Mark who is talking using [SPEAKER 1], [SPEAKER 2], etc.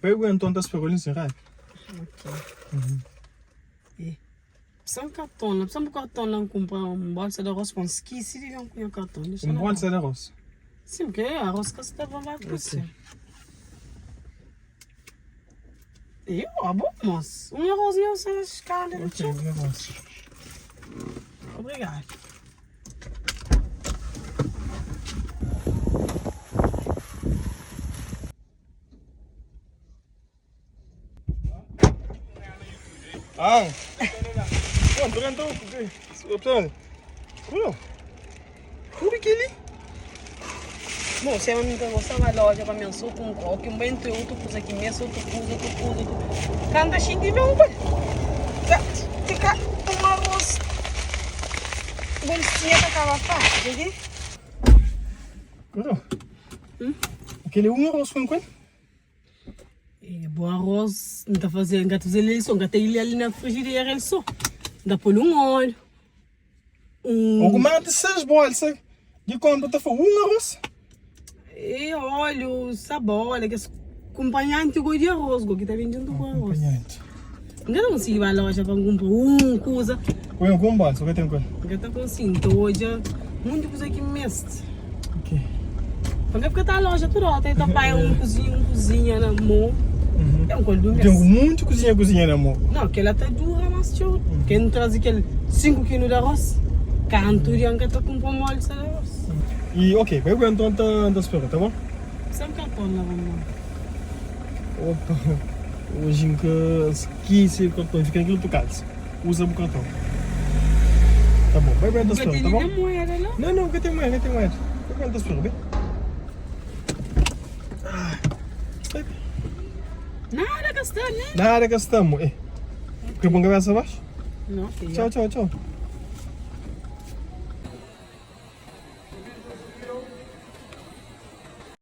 [SPEAKER 1] Bai aguenta un ta spera li sin rápido.
[SPEAKER 2] Ok. E. Psa un karton la, psa bu karton la N kunpra un bolsa di arroz pa N skisi di ben ku nha karton. Dexa
[SPEAKER 1] Un
[SPEAKER 2] la.
[SPEAKER 1] bolsa di arroz?
[SPEAKER 2] Sim, porque arroz ka sta pa ba kusi. E ó, bom moço. Um arroz meu sem escada de
[SPEAKER 1] Ok, um arroz.
[SPEAKER 2] Obrigado.
[SPEAKER 1] Ah. Bom, tô então, opção. Kulo. Kulo que ali?
[SPEAKER 2] Bom, se eu não gostava da loja para mim, só com um coque, um bento, outro coisa aqui, mesmo, outro coisa, outro coisa, outro. Canta xinti mesmo, pai. Fica um arroz. Bolsinha que acaba fácil, aqui.
[SPEAKER 1] Kulo. Hum? Aquele um arroz com qual?
[SPEAKER 2] E bo arroz, N ta faze, N ka ta faze-l el so, N ka ta ilha-l na frijidera el so. N ta pô-l un ólhu, un.
[SPEAKER 1] Ou ku mata 6 bolsa di konpra ta fá un arroz?
[SPEAKER 2] E ólhu, sabola, kes kunpanhanti go di arroz go ki ta ben djuntu ku arroz.
[SPEAKER 1] Kunpanhanti.
[SPEAKER 2] N ka ta konsigi ba loja pa N kunpra un kuza.
[SPEAKER 1] Ku un ku un bolsa, ku ka ten ku el?
[SPEAKER 2] N ka ta konsigi, N ta odja munti kuza ki N meste.
[SPEAKER 1] Ok.
[SPEAKER 2] Pa N ka fika ta loja tudu ora, ta ta panha un kuzinha, un kuzinha na mo. Ten ku el di un
[SPEAKER 1] Ten
[SPEAKER 2] bes.
[SPEAKER 1] munti kuzinha, kuzinha na mo.
[SPEAKER 2] Nau, kel-la ta dura más txeu. Ke N traze kel 5 kilu di arroz, kantu dia N ka ta kunpra un bolsa di arroz.
[SPEAKER 1] I ok, bai ku el nton, N ta spera, ta bon?
[SPEAKER 2] Sen karton na bo mon.
[SPEAKER 1] Opa, oji N ka skese karton, fika na kel otu kalsa. Uza bu karton. Ta bon, bai bai N ta
[SPEAKER 2] Bu ka
[SPEAKER 1] spera, ta
[SPEAKER 2] tene
[SPEAKER 1] bon?
[SPEAKER 2] nen moeda la?
[SPEAKER 1] Nau, nau, N ka ten moeda, N ka ten moeda. Bai bai N ta spera, bai. Bai.
[SPEAKER 2] Nada ka sta, nen.
[SPEAKER 1] Nada ka sta, mo. Eh, krê pon kabesa baxu?
[SPEAKER 2] Nau, filha.
[SPEAKER 1] Txau, txau, txau.